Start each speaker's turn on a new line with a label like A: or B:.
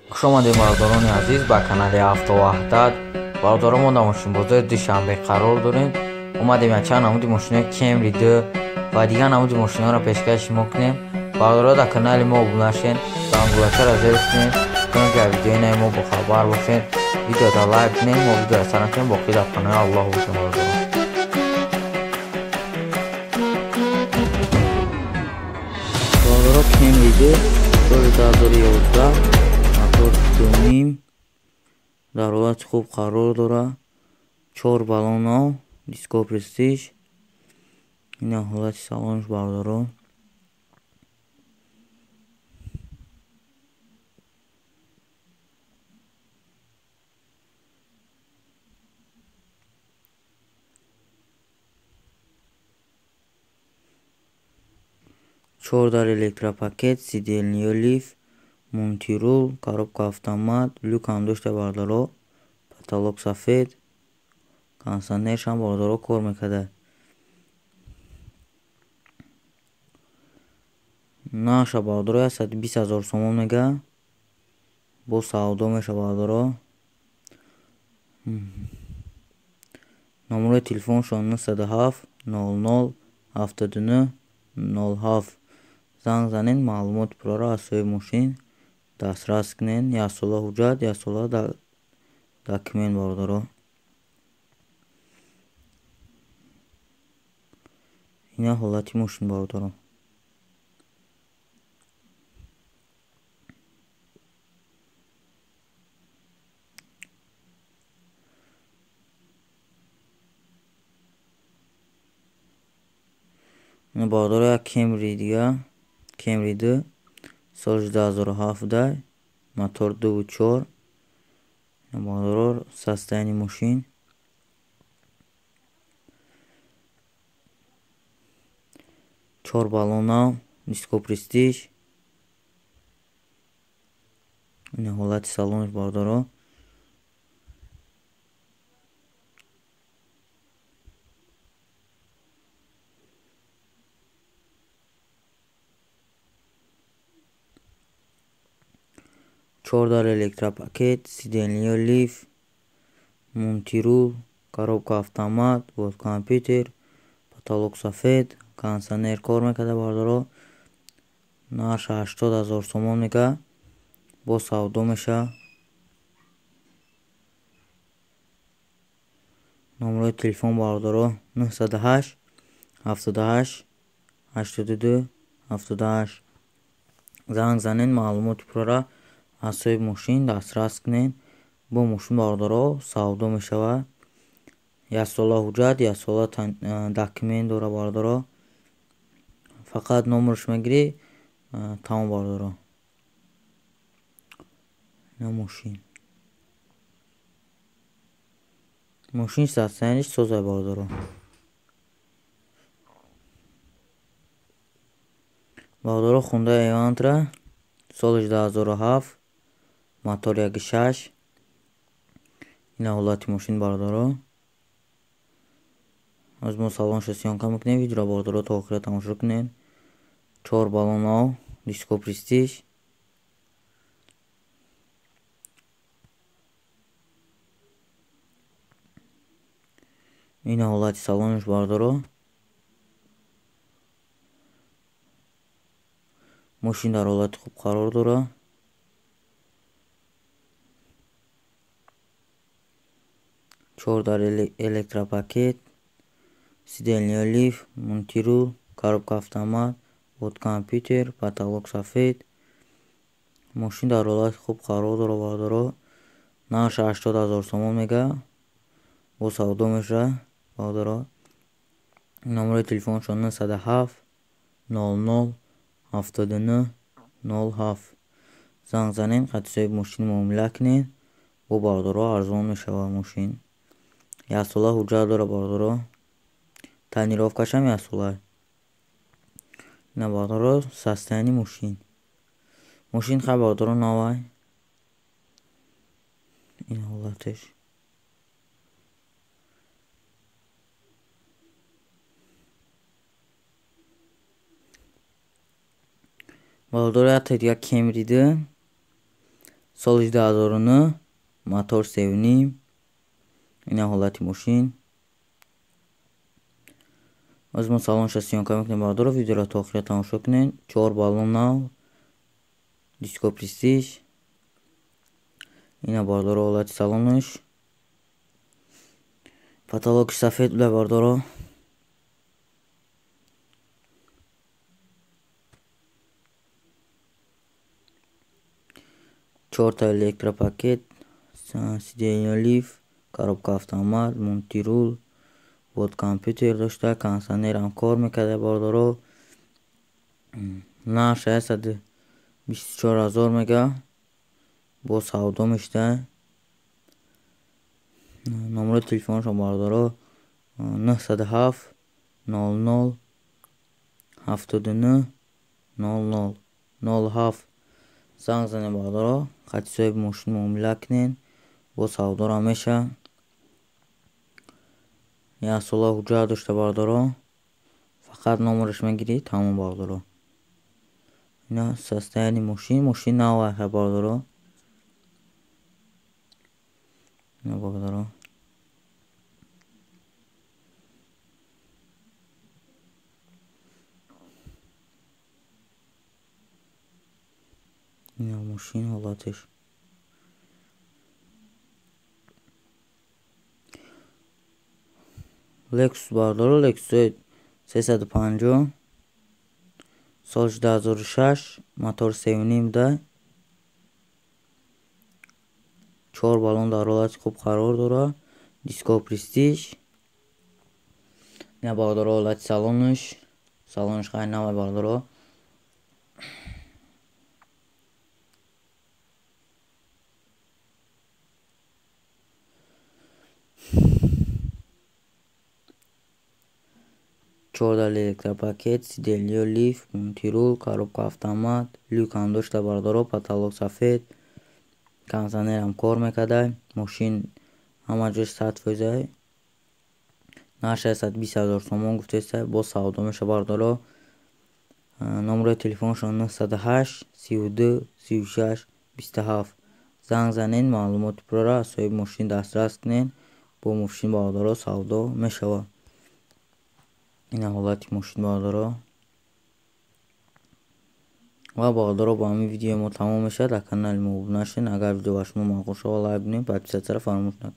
A: Хуш омадед, бародарони азиз, ба канали Автоваҳдат. Бародарон, мо дар мошинбозори Душанбе қарор дорем. Омадем якчанд намуди мошинои Кемри 2 ва дигар намуди мошиноро пешкаши шумо кунем. Бародаро, дар канали мо обуна шен, зангулачаро зер кунед, то ин ки аз видеои нави мо бохабар бошед. Видеода лайк кунед, мо видеоро сар накунем. Боқӣ дар паноҳи Аллоҳ бошем, бародарон. Бародаро, Кемри 2 соли 2011, мотор 2.5, дар ҳолати хуб қарор дорад. Чор баллон нав, диско престиж. Ина ҳолати салонаш, бародаро. Чор дар электропакет, сидельниё лифт, мультирул, коробка автомат, люк ҳам дошта, бародаро. Потолок сафед, кондитсионершам, бародаро, кор мекарда. Нархша, бародаро, 120 000 сомон мега, бо савдо меша, бародаро. Номерои телефоншон 907 00 79 07. Занг занед, маълумоти пурраро аз соҳиби мошин дастрас кунед. Як сола ҳуҷҷат, як сола документ, бародаро. Ина ҳолати мошин, бародаро. Бародаро, як Кемри дига, Кемри 2, соли 2017, мотор 2.4. Бародаро, состояние мошин. Чор баллон нав, диско престиж. Ина ҳолати салонаш, бародаро. Чор дар электропакет, сидельниё лифт, мультирул, коробка автомат, вот компютер, потолок сафед, кондитсионер кор мекарда, бародаро. Нархша 80 000 сомон мега, бо савдо меша. Номерои телефон, бародаро, 908 78 82 78. Занг занед, маълумоти пурра аз соҳиби мошин дастрас кунед. Бо мошин, бародаро, савдо мешавад. Як сола ҳуҷҷат, як сола документ дора, бародаро. Фақат номерш мегирӣ, тамом, бародаро. Ина мошин. Мошин состояниеш созай, бародаро. Бародаро, Хундай Элантра соли 2007, мотор 1.6. Ина ҳолати мошин, бародаро. Ҳозир мо салонашро съёмка мекунем. Видеоро, бародаро, то охира тамошо кунед. Чор баллон нав, диско престиж. Ина ҳолати салонаш, бародаро. Мошин дар ҳолати хуб қарор дорад. Чор дар электропакет, сидельниё лифт, мультирул, коробка автомат, вот компютер, потолок сафед. Мошин дар ҳолати хуб қарор дорад, бародаро. Нархша 80 000 сомон мега, бо савдо мешавад, бародаро. Номерои телефоншон 907 00 79 07. Занг занед, қати соҳиби мошин муомила кунед. Бо, бародаро, арзон мешавад мошин. Як сола ҳуҷҷат дорад, бародаро. Тонировкашам як сола. Ина, бародаро, состояние мошин. Мошин хай, бародаро, навай. Ин ҳолаташ. Бародаро, якта дига Кемри 2, Соли 2009, мотор 3,5. Ина ҳолати мошин. Аз мо салонша съёмка мекунем, бародаро, видеоро то охира тамошо кунед. 4 баллон нав, диско Престиж. Ина, бародаро, ҳолати салонаш. Потолок и сафед буда, бародаро. Чорта электропакет, сиденье лифт, коробка автомат, мультируль, борт компьютер дошта, кондиционерам кор мекарда, бародаро. Нарх 624 000 мега, бо савдо мешуда. Номерои телефонашон, бародаро, 907 00 79 00 07. Занг занед, бародаро, хати соҳиби мошин муомила кунед, бо савдорам меша. Як сола ҳуҷҷат дошта, бародаро, фақат номераш мегирӣ, тамом, бародаро. Ина состояние мошин, мошин нав бародаро. Ина, бародаро. Ина мошин ҳолаташ. Лексус, бародаро, Лексус 350, соли 2006, мотор 3,5 буда. Чор баллон дар ҳолати хуб қарор дорад. Диско Престиж. Ина, бародаро, ҳолати салонаш. Салонаш хеле нав, бародаро. Чорда электропакет, сиденье лифт, мультируль, коробка автомат, люк ҳам дошта, бародаро, потолок сафед, кондиционерам кор мекарда. Мошин ҳама ҷош 100%. Нарх 620 000 сомон гуфтеста, боз савдо меша, бародаро. Номерои телефонашон 908 32 36 27. Занг занед, маълумоти пурраро аз соҳиби мошин дастрас кунед. Бо мошин, бародаро, савдо мешавад. Ина ҳолати мошин, бародаро. Ва, бародаро, бо ҳамин видеои мо тамом мешавад. Дар канали мо обуна шавед. Агар видео ба шумо маъқул шавад, лайк кунед, подписаться ро фаромӯш накунед.